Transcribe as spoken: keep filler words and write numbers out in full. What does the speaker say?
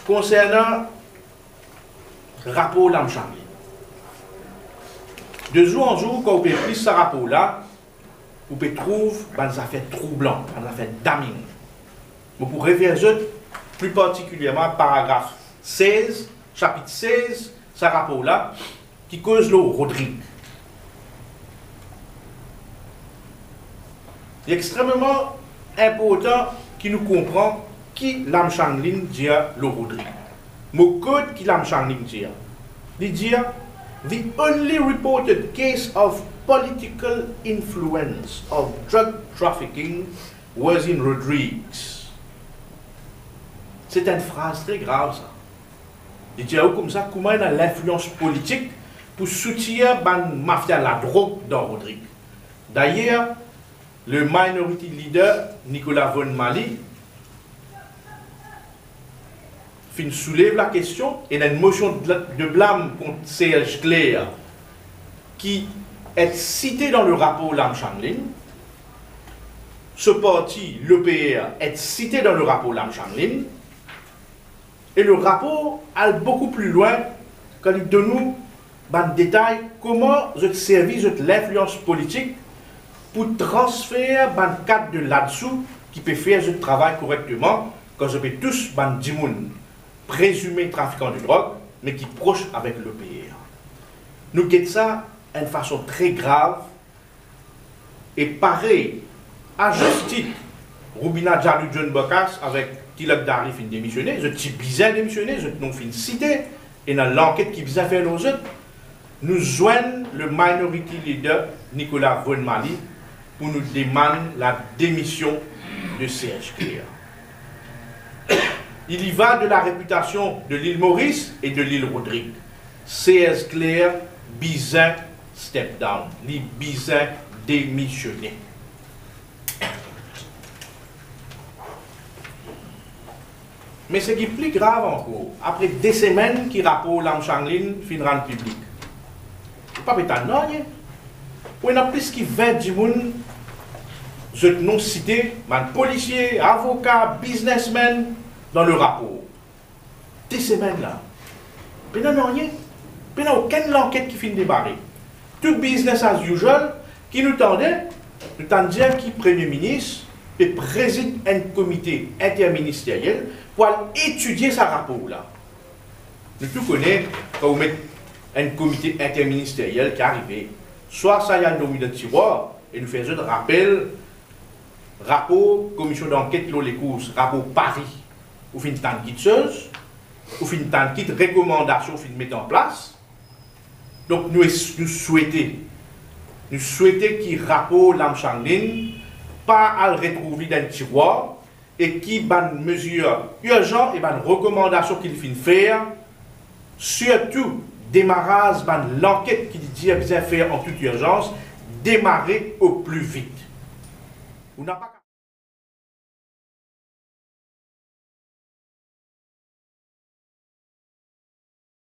Konsernan rapor Lam Shanglin, de zour an zour, kan ou pe lir sa rapor la, ou pe trouv bann zafer troublan, bann zafer damning. Mo pou refer zot pli partikilierman paragraf sez, sapit sez, sa rapor la, ki koz lor Rodrig. Li extrememan inportan ki nou konpran ki Lam Shanglin dir lor Rodrig. Mo kot ki Lam Shanglin dir. Li dir, "The only reported case of political influence of drug trafficking was in Rodrigues." Se enn fraz tre grav, sa. Li dir ou koumsa, kouma ena linflians politik pou soutenir bann mafia ladrog dan Rodrig. Dayer, le Minority Leader, Nicolas Vaughan-Maly, finn soulev lakestion, ena enn mosion de, de blam kont Serge Clair, ki et site dan le rapor Lam Shanglin. So parti, l'O P R, et site dan le rapor Lam Shanglin. E le rapor al boukou pli lwin kan li donn nou bann detay kouma zot servi zot linflians politik pou transfer bann kad de ladsou ki pe fer zot travay korekteman, kan zot pe tous bann dimoun prezime trafikan de drog, me ki pros avek l'O P R. Nou get sa enn fason tre grav. E parey, a zis tit, Roubina Djalou, John Bocas avek Tilak Dary finn demisione, zot ti bizin demisione, zot nom finn site, ena lanket ki bizin fer lor zot. Nou zwenn le Minority Leader Nicolas Vaughan-Maly pou nou demann la demision de Serge Clair. Il y va de la réputation de l'île Maurice et de l'île Rodrigue. Serge Clair bizin step down, li bizin demisione. Me seki pli grav ankor, apre de semenn ki rapor Lam Shanglin finn rann piblik, ou pa pe tann nanye. Pou ena plis ki vin dimoun, zot nom site, bann polisie, avoka, biznesmenn, dan le rapor. De semenn la, pena nanye, pena okenn lanket ki finn demare. Tou business as usual, ki nou tande, nou tann dir ki Premie Minis pe prezid enn komite interministeriel pou al etidie sa rapor la. Nou tou kone, kan ou met enn komite interministeriel ki arive, swa sa inn al dormi dan tirwar, e nou fer zot rapel rapor komision danket lor lekours, rapor Paris, ou finn tann kitsoz, ou finn tann kit rekomandasion ou finn met an plas. Donk nou es-, nou swete, nou swete ki rapor Lam Shanglin pa al retrouv li dan enn tirwar, e ki bann mezir irzan e bann rekomandasion ki li finn fer, sirtou demaraz bann lanket ki li dir bizin fer an tout irzans, demare o pli vit. Ou napa